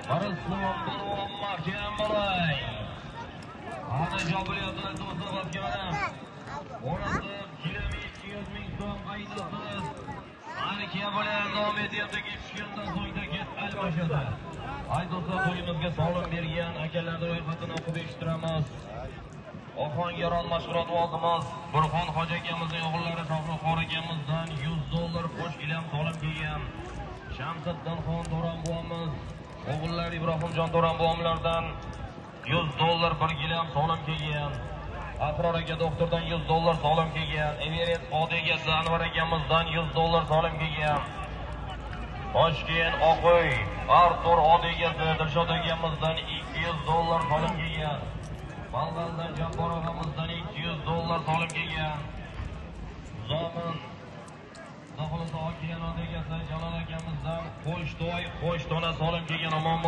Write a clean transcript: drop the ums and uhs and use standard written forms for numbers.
Arslon polvon mahkam bo'lay. Ana jobiliyatini do'stlar mana. O'rasib gilam 200 ming so'm qaydasiz. Mana bilan davom etyapti, tushgandan so'ngdagi almashadi. Ay do'stlar, to'yimizga solim bergan akalarning ro'yxatini o'qib eshittiramiz. Ohangaron mashg'ulot vozimiz Burxon hoji akamizning o'g'illari Shohruxxon akamizdan $100 qo'sh gilam solim kelgan. Shamsiddin xon To'ron buvamiz o'g'illari Ibrohimjon To'ron buvamlardan $100 bir gilam solim kelgan. Asror aka doktordan $100 solim kelgan. Everest qodi egasi Anvar akamizdan $100 solim kelgan. Toshkent Oquy Artur odi egasi Dilshod akamizdan $200 solim kelgan. Balg'aldan Jabbor og'amizdan $200 solim kelgan. Zomin Xudo xohlasa Okean odi egasi Jalol akamizdan qo'sh to'y, qo'sh tona solim kelgan. Omon.